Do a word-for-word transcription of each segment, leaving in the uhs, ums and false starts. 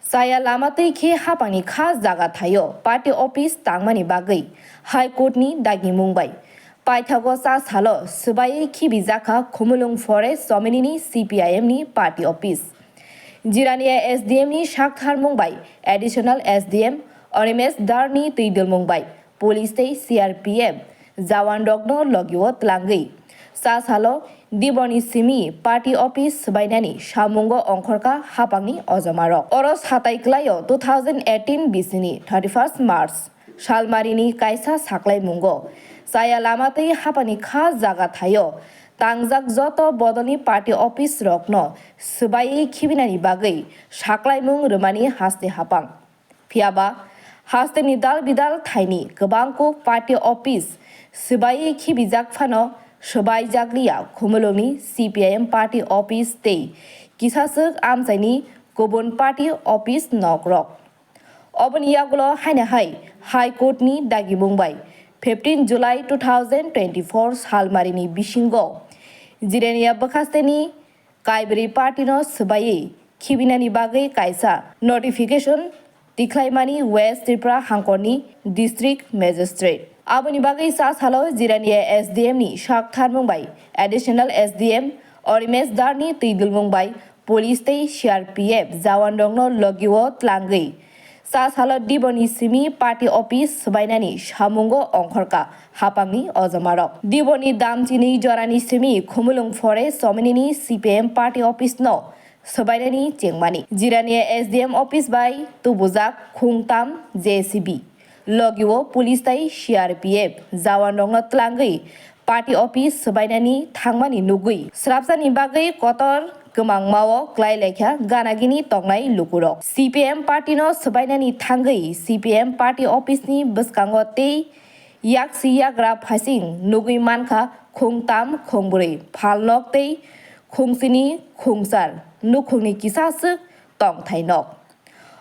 Chaya lama twi khe hapangni kha jaga thaio party office tangmani bagwi High Court ni dagimung bai paithago cha salo swbaiwi khibijakha Khumulwng Forest Somini ni C P I M ni party office. Jirania S D M ni saktharmung bai Additional S D M Animesh Dhar ni twidulmung bai police tei C R P F jawan rokno logio twlangwi cha salo diboni simi party office swbainani samungo ongkhorkha hapangni ojomarok. Oro satai kwlaio two thousand eighteen bisini thirty-first March salmarini kaisa saklaimungo chaya lama tei hapangni kha jaga thaio tangjak joto bodolni party office rokno swbaiwi khibinani bagwi saklaimung rwmani haste hapang. Phiyaba, hasteni dal bidal thaini kwbang kuk party office swbaiwi khibijak phano swbaijakliya Khumulwngni C P I M party office tei kisaswk amchaini kubun party office nokrok. Oboni yagulo haino hai High Court ni dagimung bai fifteen July two thousand twenty-four salmarini bisingo Jirania bwkhasteni Kaibri party no swbaiwi khibinani bagwi kaisa notification tikhlaimani West Tripura hangkorni District Magistrate. Aboni bagwi cha salo Jirania S D M ni saktharmung bai Additional S D M Animesh Dhar ni twidulmung bai police tei C R P F jawan rokno logio twlangwi cha salo diboni simi party office swbainani samungo ongkhorkha hapangni ojomarok. Diboni damchini jorani simi Khumulwng Forest Somini ni C P M party office no swbainani chengmani. Jirania S D M office bai tubujak khungtam J C B. Logio police tei C R P F jawan rokno twlangwi party office swbainani thangmani nugwi srapsani bagwi kotor kwmangmao kwlai laikha ganagini tongnai lukurok. C P M party no swbainani thangwi C P M party office ni bwskango tei yaksi yagra phasing nugwi mankha khungtam khungbrwi phalnok tei khungsini khungchar nukhungni kisaswk tongthai nok.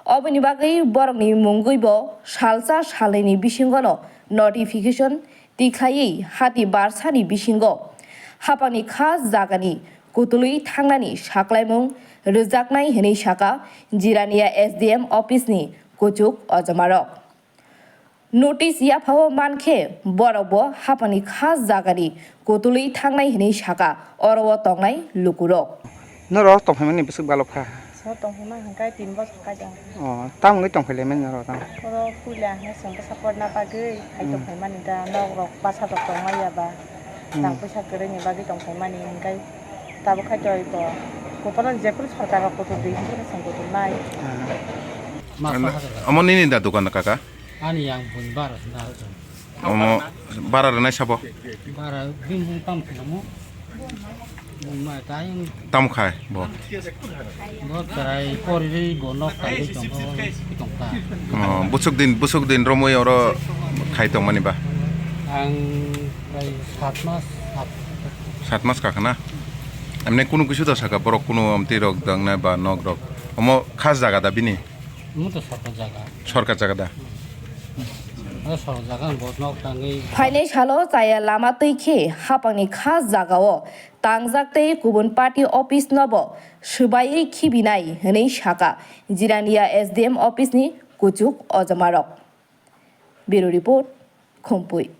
Oboni bagwi borokni mungwibo salsa salnwini bisingono notification tikhlaiwi hati barsani bisingo hapangni kha jagani kutulwi thangnani saklaimung rwjaknai hwnwi sakha Jirania S D M office ni kuchuk ojomarok. Notice yaphao mankhe borokbo hapangni kha jagani kutulwi thangnai hwnwi sakha oro o tongnai lukurok. Norok tongphaimani bwswk balok kha? So tongphaima hwnkhe tin bosor kai tong. O, tamo wngwi tongphailaimani norok tamo? Oro puila hwnkhe chwng bwsa porna bagwi hai tongphaimani da, nok rok bwsa rok tongmaya ba. Hmm. Rang puisa kwrwini bagwi tongphaimani hwnkhe tabuk khai toi bo. Kuphuru jephuru sorkar rok kuthur di hwnkhe chwng kuthur nai. Hmm. Omo nini da dokan kaka? Ani yang bun bara senda. Omo bara rwnai sabo? Bara bini bung tam khinamo. Bung ma tai. Tam khai bo? Bo chwrai pori ri bo nok tai tong tong kha. Oh, busuk din, busuk din romwi oro khai tongmani ba? Ang prai sat mas, sat. Sat mas kakhana? Emne kunu kisu da saka borok kunu amtwi rok dangnai ba nok rok? Omo khas jaga da bini? Omo to sorkar jaga. Sorkar jaga da? Omo sorkar jaga, ang bo nok tangwi. Phainai salo chaya lama twi khe hapangni kha jagao tangjak tei kubun party office nobo swbaiwi khibinai hwnwi sakha Jirania S D M office ni kuchuk ojomarok. Bureau Report, Khumpui.